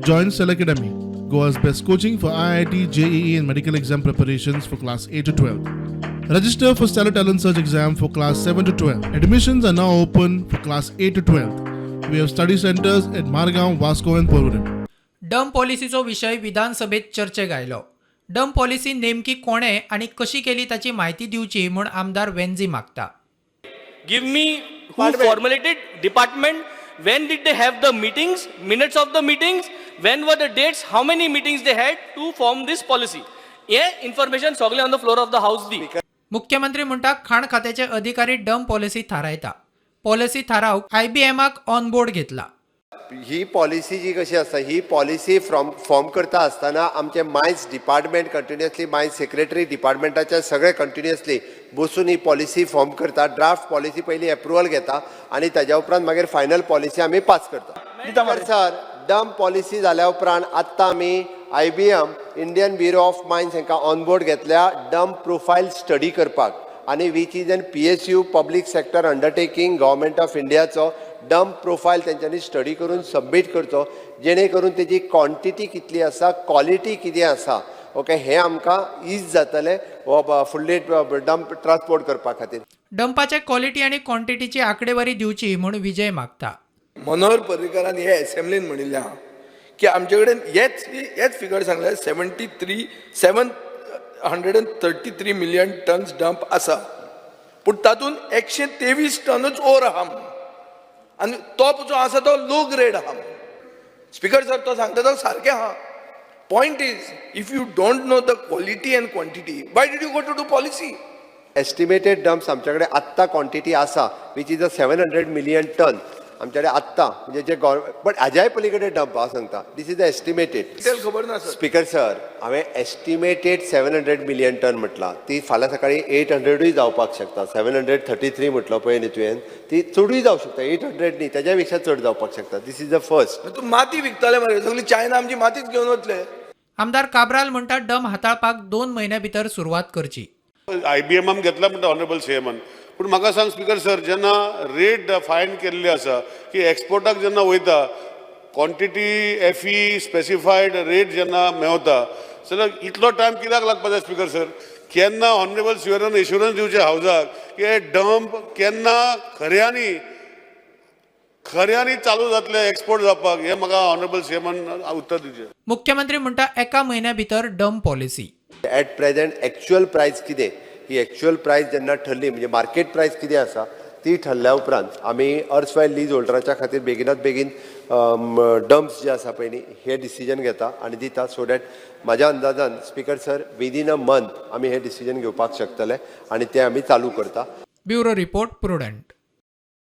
Join Cell Academy, Goa's best coaching for IIT, JEE, and medical exam preparations for class 8 to 12. Register for Stellar Talent Search exam for class 7 to 12. Admissions are now open for class 8 to 12. We have study centers at Margaon, Vasco, and Porvorim. Dump पॉलिसीचो विशय विधानसभेत चर्चेक आयलो. Dump policy नेमकी कोणे आनी कशी केली ताची म्हायती दिवची म्हूण आमदार वेन्झी मागता. Give me who formulated, department, when did they have the meetings, minutes of the meetings, when were the dates, how many meetings they had to form this policy. हे इन्फॉर्मेशन सगळे on the floor of the house दी. मुख्यमंत्री म्हणटा, खाण खात्याचे अधिकारी dump policy थारायता. Policy थारावंक आयबीएमाक ऑन बोर्ड घेतला. ही पॉलिसी जी कशी आसा, ही पॉलिसी फ्रॉम फॉर्म करता आसतना आमचे mines department continuously, mines secretary डिपार्टमेंटाचे सगळे कंटिन्युअसली बसून ही पॉलिसी फॉर्म करता. ड्राफ्ट पॉलिसी पयली एप्रुवल घेता आनी ताज्या उपरांत मागीर फायनल पॉलिसी आमी पास करता. सर, डंप पॉलिसी जाल्या उपरांत आत्तां आमी IBM, Indian Bureau of Mines हांकां ऑनबोर्ड घेतल्या डंप प्रोफायल स्टडी करपाक आनी which is an PSU, public sector undertaking, Government of इंडियाचो dump profile तेंच्यांनी स्टडी करून सबमीट करचो, जेणे करून तेजी क्वॉन्टिटी कितली आसा, क्वॉलिटी कितें आसा, ओके, हें आमकां is जातलें हो फुडली डंप ट्रान्सपोर्ट करपा खातीर. डंपाचे क्वॉलिटी आनी क्वॉन्टिटीची आंकडेवारी दिवची म्हूण विजय मागता. मनोहर पर्रीकारान हे असेंब्लीन म्हणिल्लें आहा की आमचे कडेन हेच हेच फिगर सांगले, 73, 733 million tons dump आसा, पूण तातूंत 123 टनूच ओर आहा म्हणून आनी तो जो आसा तो लो ग्रेड आहा म्हणून. स्पिकर सर, तो सांगता तो सारकें आहा. Point is, if you don't know the quality and quantity, why did you go to do policy? Estimated dumps आमच्या कडेन आत्तां क्वॉन्टिटी आसा, which is a 700 million ton आमच्या कडेन आत्तां, म्हणजे जे गव्हर्मेंट, बट हाज्याय पलीकडे डंप हांव सांगता. This is the estimated. Detail खबर ना सर. स्पीकर सर, हांवें एस्टिमेटेड 700 मिलियन टन म्हटलां. ती फाल्यां सकाळी 800ूय जावपाक शकता. 733 म्हटलो पळय न्ही तुवें, ती चडूय जावं शकता. 800 न्ही, त्याच्या पेक्षा चड जावपाक शकता. This is the first. तूं माती विकताले मरे, सगळी चायना आमची मातीच घेवन वतले. आमदार काब्राल म्हणटा, डंप हाताळपाक 2 म्हयन्या भितर सुरवात करची. आयबीएमान घेतला म्हणटा ऑनरेबल सीएमान, पूण म्हाका सांग स्पीकर सर, जेन्ना रेट फायन केल्ली आसा की एक्सपोर्टाक जेन्ना वयता, क्वॉन्टिटी एफई स्पेसिफायड रेट जेन्ना मेवता जाल्यार इतलो टायम कित्याक लागपा जाय स्पीकर सर? केन्ना ऑनरेबल सीएमान एश्युरन्स दिवचें हावजाक की हे डंप केन्ना खऱ्यांनी खऱ्यांनी चालू जातले एक्सपोर्ट जावपाक, हें म्हाका ऑनरेबल सीएमान उत्तर दिवचें. मुख्यमंत्री म्हणटा, एका म्हयन्या भितर dump policy. At present actual price कितें, ही एक्च्युअल प्रायस जेन्ना ठरली, म्हणजे मार्केट प्रायस कितें आसा ती ठरल्या उपरांत आमी अर्सवायल लीज होल्डराच्या खातीर बेगिनात बेगीन डम्प्स जे आसा पळय न्ही, हे डिसिजन घेता आनी दिता, सो that म्हाज्या अंदाजान, speaker sir, within a month आमी हे डिसिजन घेवपाक शकतले आनी ते आमी चालू करता. Bureau report, prudent.